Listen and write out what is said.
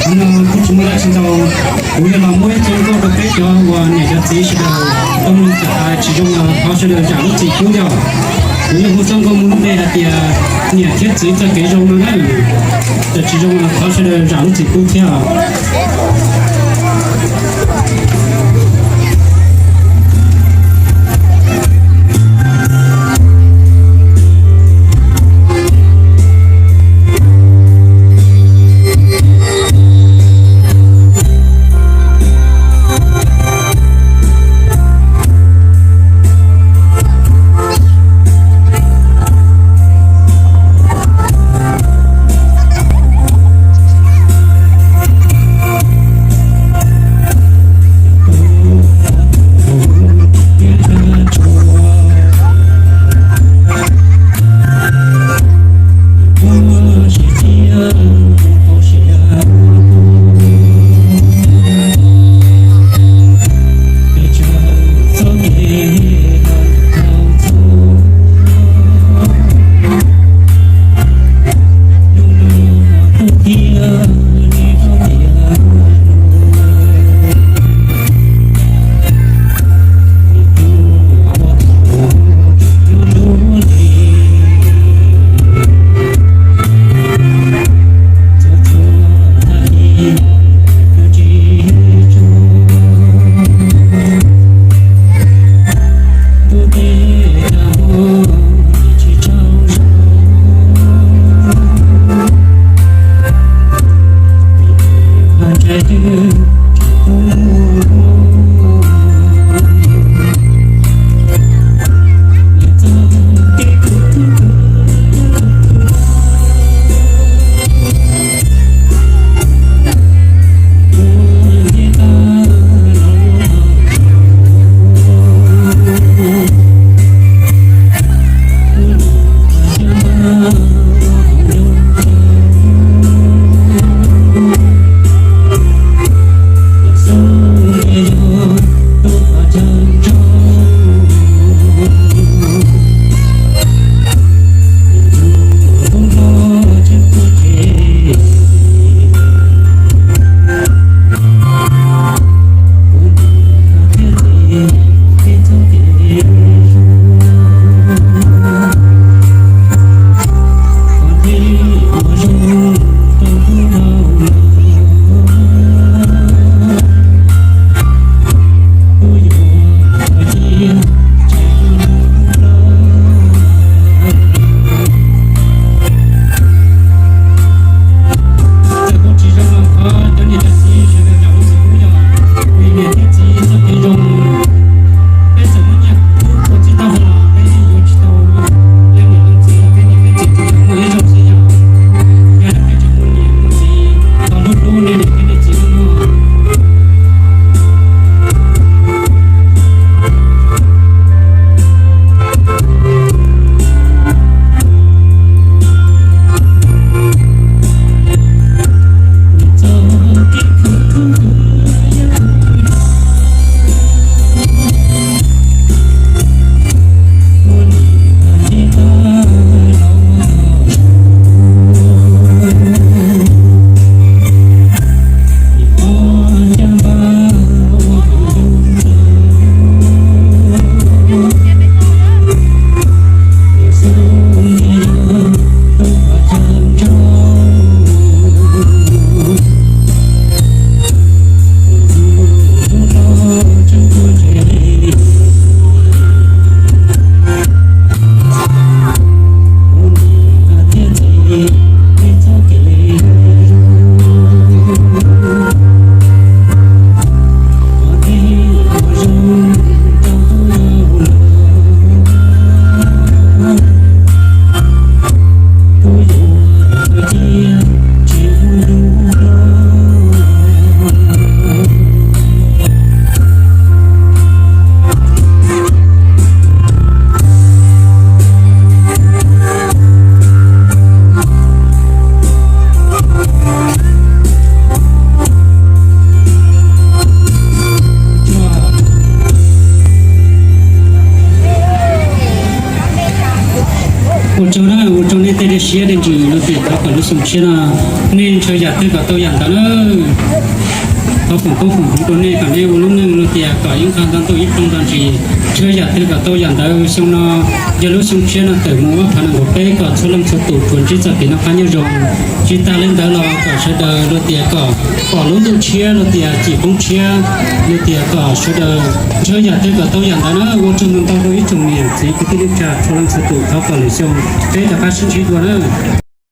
Kuv tsis muaj dab tsi ntau, kuv yog los muab ib txoj nkauj rau peb cov uas niam cov txiv sawv daws tau mloog txawm hais tsis zoo los thov sawv daws zam lub txim pub thiab. Kuv yog hu txoj nkauj muaj lub npe hais tias niam thiab txiv txoj kev zoo no na. Txawm tsis zoo los thov sawv daws zam lub txim pub thiab. Siab dej ntsws luag tias thov kom lub xyoo tshiab no nej ntshaw yam twg kom tau yam ntawd na. Thov foom koob foom hmoov rau nej kom nej ua lub neej luag tias kom ib nqag nto ntuj ib nqag nto ntsis, ntshaw yam twg kom tau yam ntawd. Xyoo no yog lub xyoo tshiab no tawm mus ob phav nees nkaum peb kom txhua leej txhua tus tsuas ntsib txoj kev noj qab nyob zoo. Tsis tas li ntawd los kom sawv daws luag tias kom pom lub ntuj tshiab luag tias cim poob tshiab, luag tias kom sawv daws ntshaw yam twg kom tau yam ntawd na. Ua tsaug ntau ntau rau ib tsoom niam txiv kwv tij neej tsa txhua leej txhua tus, thov kom lwm xyoo peb rov qab sib ntsib dua na.